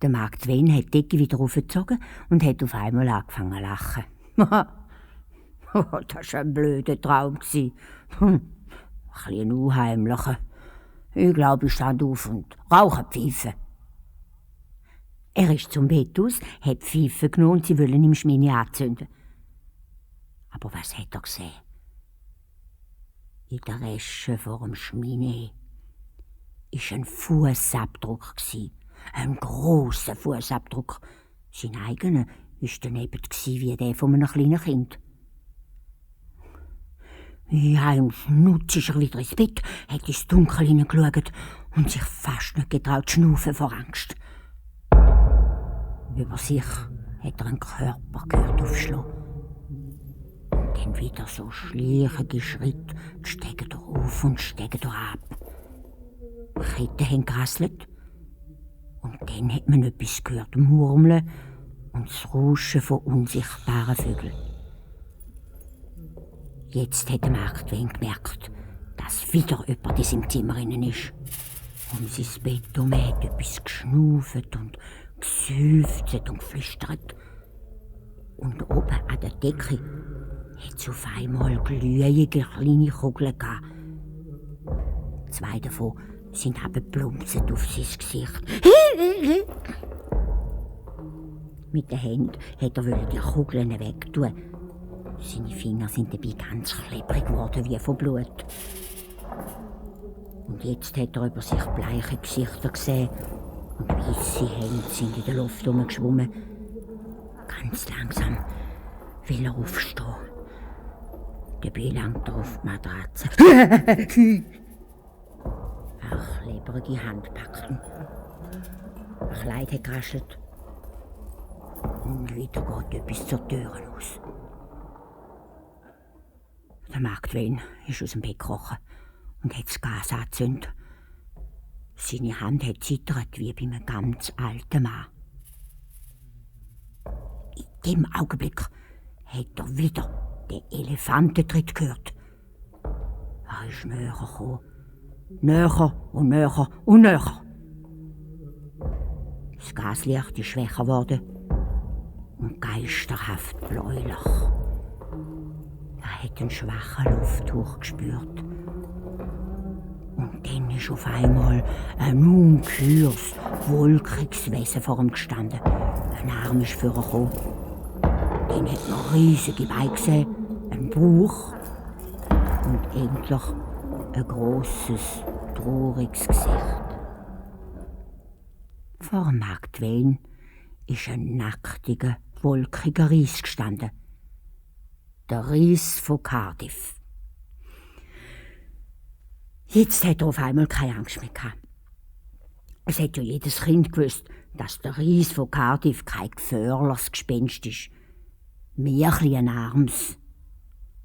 Der Mark Twain hat die Decke wieder aufgezogen und hat auf einmal angefangen zu lachen. Das war ein blöder Traum. Ein bisschen unheimlicher. Ich glaube, ich stand auf und rauche Pfeife. Er ist zum Bett aus, hat Pfeife genommen und sie wollen ihm Schmine anzünden. Aber was hat er gesehen? In der Resche vor dem Schmine war ein Fußabdruck. Ein grosser Fußabdruck. Sein eigener war daneben wie der von einem kleinen Kind. Ja, und nutz ist er wieder ins Bett, hat ins Dunkel hineingeschaut und sich fast nicht getraut zu schnaufen vor Angst. Über sich hat er einen Körper gehört aufschlagen. Und dann wieder so schleichende Schritte, steigen er auf und steigen er ab. Die Ketten haben gerasselt. Und dann hat man etwas gehört murmeln und das Rauschen von unsichtbaren Vögeln. Jetzt hat Mark Twain gemerkt, dass wieder jemand in seinem Zimmer ist. Um sein Bett herum hat etwas geschnauft und geseufzt und geflüstert. Und oben an der Decke hat es auf einmal glühende kleine Kugeln gegeben. 2 davon sind abgeplumpset auf sein Gesicht. Mit den Händen hat er die Kugeln wegtun. Seine Finger sind dabei ganz klebrig geworden wie von Blut. Und jetzt hat er über sich bleiche Gesichter gesehen und weisse Hände sind in der Luft herumgeschwommen. Ganz langsam will er aufstehen. Dabei langt er auf die Matratze. Eine klebrige Hand packt ihn. Ein Kleid hat geraschelt. Und wieder geht etwas zur Tür aus. Der Mark Twain ist aus dem Bett gekrochen und hat das Gas angezündet. Seine Hand hat zittert wie bei einem ganz alten Mann. In dem Augenblick hat er wieder den Elefantentritt gehört. Er ist näher gekommen. Näher und näher und näher. Das Gaslicht ist schwächer geworden und geisterhaft bläulich. Er hat einen schwachen Lufthauch gespürt. Und dann ist auf einmal ein ungeheures, wolkiges Wesen vor ihm gestanden. Ein Arm ist vorgekommen. Dann hat man riesige Beine gesehen, einen Bauch und endlich ein grosses, trauriges Gesicht. Vor Mark Twain ist ein nacktiger, wolkiger Ries gestanden. Der Ries von Cardiff. Jetzt hat er auf einmal keine Angst mehr gehabt. Es hat ja jedes Kind gewusst, dass der Ries von Cardiff kein gefährliches Gespenst ist. Mehr ein armes,